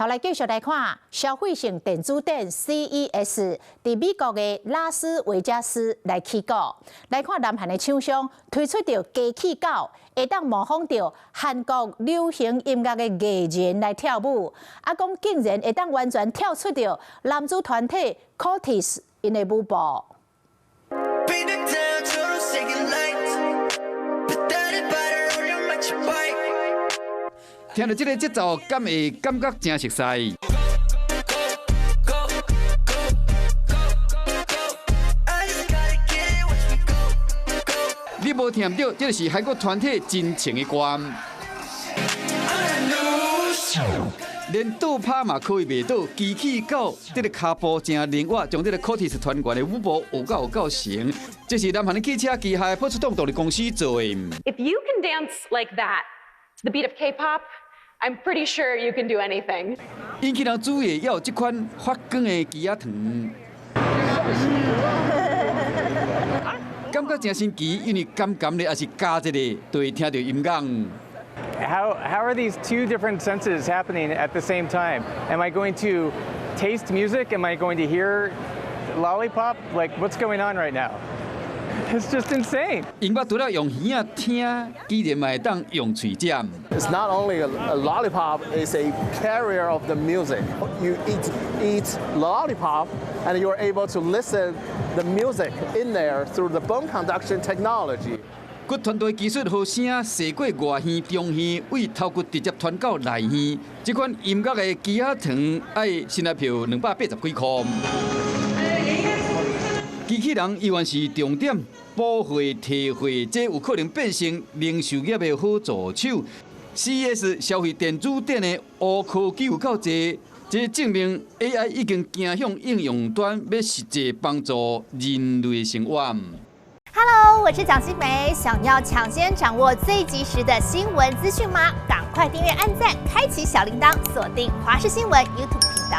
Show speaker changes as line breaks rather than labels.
頭來繼續來看消費性電子展 CES，佇美國的拉斯維加斯來起鼓。來看南韓的廠商推出著機器狗，會當模仿著韓國流行音樂的藝人來跳舞，啊，講竟然會當完全跳出著男子團體 Cortis 𪜶的舞步。
Beat it down 초록색의 light. 배달이 발을 올려 마치 bike.
聽著這个節奏，敢會感覺誠熟似？
Go, go, go, go. I just gotta get it, watch me go, go.
你無聽著，這个是韓國團體真情的歌。
I'm loose.
連倒拍嘛可以袂倒，機器狗這个跤步誠靈活，將這个 Cortis 團員的舞步學到有夠成。這是南韓的汽車機械破出動動力公司做的。
If you can dance like that to the beat of K-pop, I'm pretty sure you can do anything.
引起人注意，猶有這款發光的枝仔糖，感覺誠神奇，因為甘甘的抑是咬一下，就會聽著音樂。
How are these two different senses happening at the same time? Am I going to taste music? Am I going to hear lollipop? Like, what's going on right now? It's just insane.
音樂除了用耳仔聽，居然嘛會當用喙食。
It's not only a lollipop, it's a carrier of the music. You eat lollipop and you're able to listen the music in there through the bone conduction technology.
骨傳導技術予聲踅過外耳、中耳，對頭骨直接傳到內耳。這款音樂的枝仔糖愛新台票280幾箍。機器人依然是重點，補貨提貨，這有可能變成零售業的好助手。CES 消費電子展的烏科技有夠濟，這證明 AI 已經走向應用端，欲實際幫助人類生活。
Hello，我是蔣新梅，想要搶先掌握最及時的新聞資訊嗎？趕快訂閱、按讚、開啟小鈴鐺，鎖定華視新聞 YouTube 頻道。